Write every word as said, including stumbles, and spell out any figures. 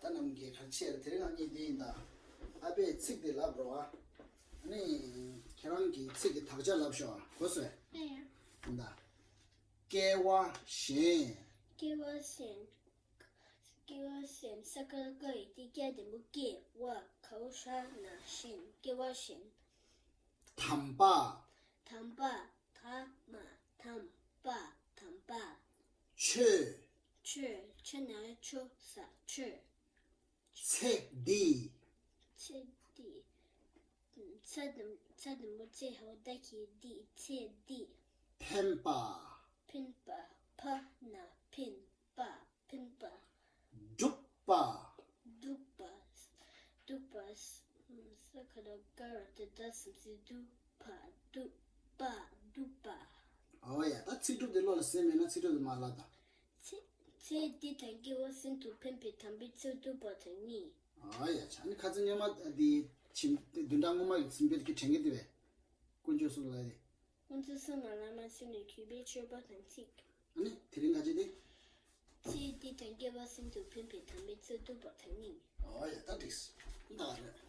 རྣམས་ཀྱིས་ག་རེ་བྱས་རེད། དེ་རིང་ང་གཉིས་དེ་ཡིན་ད། ཨ་ཕས་ཚིག་དེ་ལབ་རོགས་ཨ། ཨ་ནི་ཁྱེད་རང་གིས་ཚིག་གི་དག་ཆ་ལབ་ཤོག་ཨ། གོ་སོང་ངས། ཡིན་ད། སྐྱེ་བ་གཞན། སྐྱེ་བ་གཞན། སྐྱེ་བ་གཞན། ས་ཀ་ལ་ཀ་ཡི་ཏི་སྐྱ་ལྡེ་མོ་སྐྱེ་བ་ག་འོག་ཞ་ན་གཞན། སྐྱེ་བ་གཞན། དམ་པ། དམ་པ། ད་མ་དམ་པ། དམ་པ། ཆོས། ཆོས། ཆ་ན་ཆོ་ས་ཆོས། ཚེ་འདི། ཚེ་འདི། ཚ་དམ་ཚ་དམ་པོ་ཚེ་ཧ་བ་ད་གི་འདི། ཚེ་འདི། ཕན་པ། ཕན་པ། ཕ་ན་ཕན་པ། ཕན་པ། སྒྲུབ་པ། སྒྲུབ་པ། སྒྲུབ་པ། ས་ཁ་ལ་ཀ་ར་ཏི་ད་སམ་སི་སྒྲུབ་པ། སྒྲུབ་པ། སྒྲུབ་པ། ཨོ་ཡ། ད་ཚིག་གྲུབ་དེ་བློ་ལ་ཟིན་མེད་ན་ཚིག་གྲུབ་དེ་མ་ལབ་དང་། ཚེ་ཚེ་འདི་དང་སྐྱེ་བ་གསུམ་དུ་ཕན་པའི་དམ་པའི་ཚེ་སྒྲུབ་པ་དང་གཉིས། ཨོ་ཡ། ཆ་ནི་ཁ་ཚིག་སྔོན་མ་དེ་ཆིམ་དེ་བདུན་ཕྲག་སྔོན་མ་གི་ཚིམ་པའི་གི་དྲན་གི་དེ་བས། དཀོན་མཆོག་གསུམ་ལ་དེ། དཀོན་མཆོག་གསུམ་ལ་བླ་མ་བྱས་ནས་གུས་པས་མཆོད་པ་དང་གཅིག་ཨ་ནི་དེ་རིང་ག་ཅི་དེ། ཚེ་འདི་དང་སྐྱེ་བ་གསུམ་དུ་ཕན་པའི་དམ་པའི་ཚེ་སྒྲུབ་པ་དང་གཉིས། ཨོ་ཡ། ད་འགྲིགས། ད་རེད།